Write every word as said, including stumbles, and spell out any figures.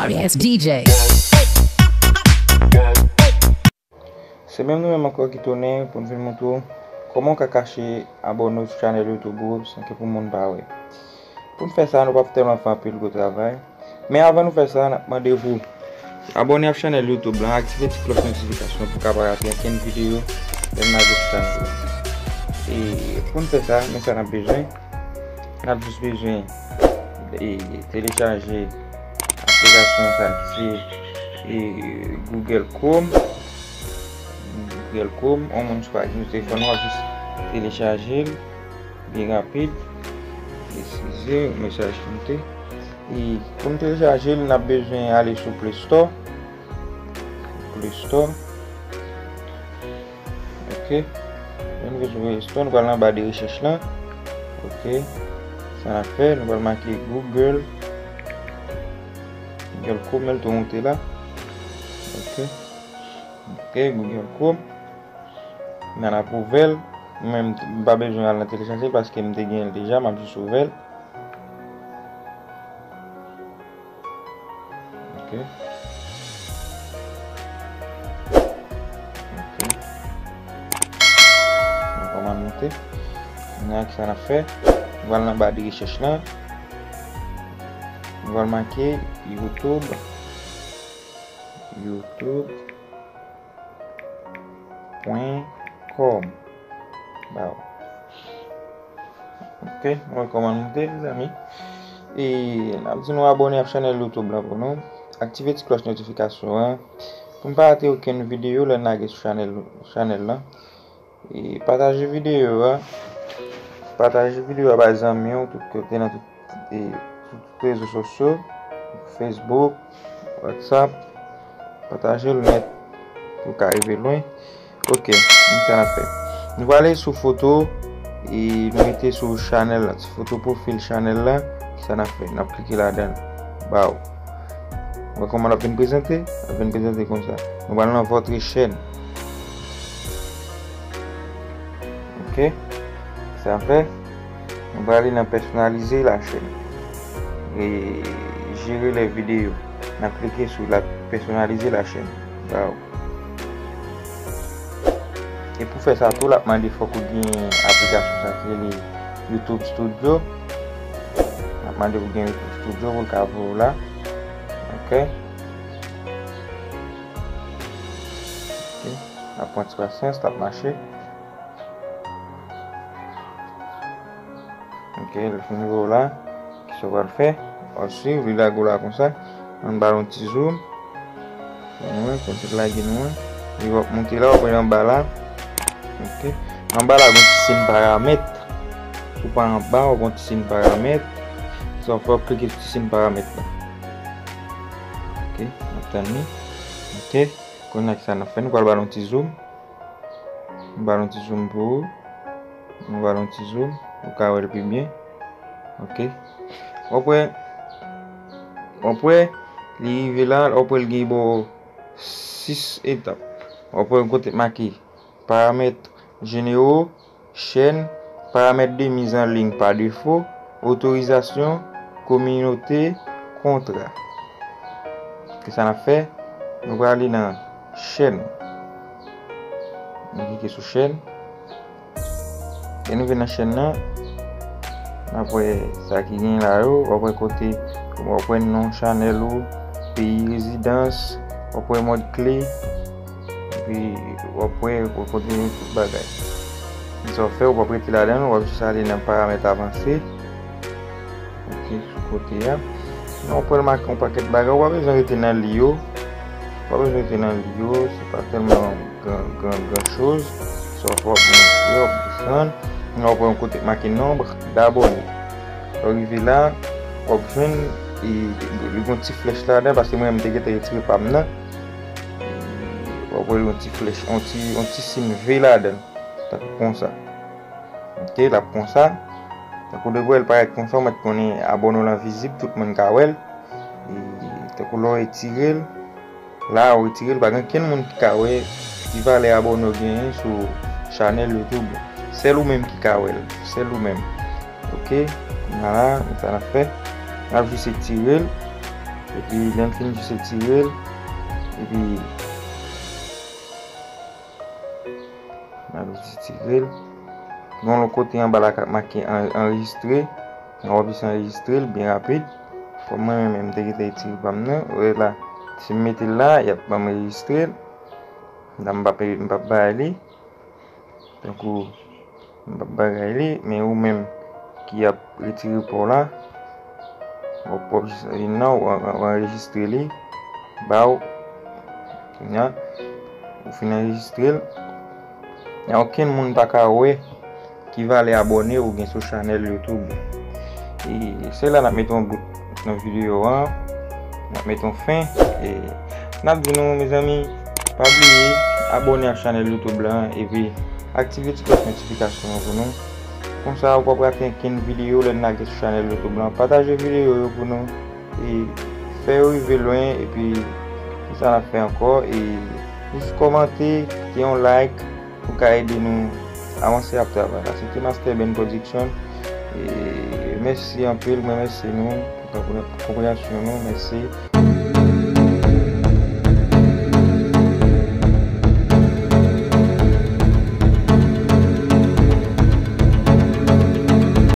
Sorry ass D J. Se menm nou menm ankò ki tounen pou n vin montre w kòman w ka kache abòne w sou chanèl YouTube ou san ke pou moun pa wè. Pou n fè sa, nou p ap tèlman fè anpil gwo travay. Men avan nou fè sa, n ap mande pou abòne ak chanèl YouTube lan, aktive ti klòch notifikasyon pou w ka pa rate okenn videyo lè n lage sou chanèl la. E pou n fè sa, men sa n ap bezwen. N ap jis bezwen e, telechaje aplikasyon sa ki se e, Google Chrome. Google Chrome, yon moun sou pa gen telefòn, w ap jis telechaje l byen rapid. Eskize, mesaj ki moute. E pou n telechaje l, n ap bezwen ale sou Play Store. Play Store. Ok. Lè nou vin sou Play Store, nou pral anba de rechèch lan. Ok. Sa n ap fè, nou pral make Google. Google Chrome, men l tou moute la. Ok. Ok, Google Chrome. Nan ap ouvè l. Mwen menm, m pa bezwen al nan telechaje l paske m te gen l deja, m ap jis ouvè l. Ok. Ok. Nou kòmanse moute. Kounye a, kisa n ap fè? Nou pral nan ba de rechèch lan. Nou pral make YouTube. YouTube. Pwen kòm. Ba w. Ok, nou wè kòman nou te, mezanmi. E n ap di nou abòne ak chanèl YouTube lan pou nou. Aktive ti klòch notifikasyon an pou n pa rate okenn videyo lè n lage sou chanèl, chanèl lan. E pataje videyo a. Pataje videyo a bay zanmi w tout kote nan tout e, sou tout rezo sosyo, Facebook, WhatsApp, pataje l nèt pou w ka rive lwen. Ok, men sa n ap fè. Nou prale sou foto, e nou rete sou chanèl la, sou foto pwofil chanèl la, kisa n ap fè? N ap klike ladan l, ba w. Ou wè kòman l ap vin prezante? L ap vin prezante konsa. Nou pral nan votre chaîne. Ok, sa fè. Nou prale nan personnaliser la chaîne. E gérer les vidéos. N ap klike sou la personnaliser la chaîne. Ba w. E pou fè sa tou, l ap mande fòk ou gen aplikasyon sa ki rele YouTube Studio. L ap mande pou gen YouTube Studio pou l ka voye w la. Ok. Ok. L ap pran ti pasyans, l ap mache. Ok, l fin voye w la. Kisa w pral fè? Osi, ou vle lage w la konsa. Ann ba l yon ti zoom. Bon, kote l lage nou an. Li w ap monte la, w ap wè anba la. Ok. Anba la, gon ti siy paramèt. Si w pa anba, w gon ti siy paramèt. Sa w fè, w ap klike sou ti siy paramèt la. Ok, n ap tann li. Ok, kounye a kisa n ap fè? Nou pral ba l yon ti zoom. Nou ba l yon ti zoom pou ou. Nou ba l yon ti zoom. Ou ka wè l pi byen. Ok. W ap wè, w ap wè, li rive la, w ap wè l gen bò sis etap. W ap wè yon kote make paramèt jenero, chaîne, paramèt de mise en ligne par défaut, otorizasyon, kominote, kontra. Kisa n ap fè? Nou prale nan chaîne. Nou klike sou chaîne. Lè nou vin nan chaîne nan, n ap wè sa ki gen la yo, w ap wè kote, w ap wè non chanèl ou, peyi rezidans, w ap wè mòd kle, epi w ap wè, w ap wè kote tout bagay. Sa w fè, w p ap rete ladan l, w ap jis ale nan paramèt avanse. Ok, sou kote a. Sinon, w pral make yon pakèt bagay. Ou pa bezwen rete nan li yo. Ou pa bezwen rete nan li yo. Se pa tèlman gran, gran, gran choz. Sa w fè, w ap monte, w ap desann. Sinon, w pran yon kote k make nombre d'abonnés. Lè w rive la, w ap jwenn, e, li gon ti flèch ladan, paske mwen, m te gentan retire pa m nan. E, w ap wè yon ti flèch, yon ti, yon ti siy V ladan l. Tankou konsa. Ok, l ap konsa. Tankou depi w wè l parèt konsa, w mèt konnen abòne w lan vizib, tout moun ka wè l. E tankou lè w retire l, la w retire l, pa gen kenn moun ki ka wè ki valè abòne w genyen sou chanèl YouTube. Sèl ou menm ki ka wè l. Sèl ou menm. Ok, kounye a la, men sa n ap fè. N ap jis retire l. Epi lè m fin jis etire l, epi m ap jis etire l. Gen yon lòt kote anba la k ap make an- anrejistre. Nan w ap jis anrejistre l byen rapid. Kòm mwen menm, m te gentan etire pa m nan. Ou wè la, si m mete l la, y ap ban m anrejistre l. La, m p ap, m p ap bay li. Tankou m p ap bagay li, men ou menm ki ap retire pa w la, w ap, w ap jis vin nan, w a- w anrejistre li ba w. Kounye a, ou fin anrejistre l. Okenn moun pa ka wè ki valè abòne ou gen sou chanèl YouTube. E se la n ap mete yon bout nan videyo an. N ap mete yon fen. E n ap di nou, mezanmi, pa bliye abòne ak chanèl YouTube la epi aktive ti klòch notifikasyon an pou nou. Konsa, ou p ap rate okenn videyo lè n lage sou chanèl YouTube la. Pataje videyo yo pou nou. E fè yo rive lwen, epi ki sa n ap fè ankò? E jis kòmante, kite yon like pou ka ede nou avanse ap travay la. Se te Master Ben Production. E mèsi anpil, mwen mèsi nou pou konpreyansyon nou. Mèsi.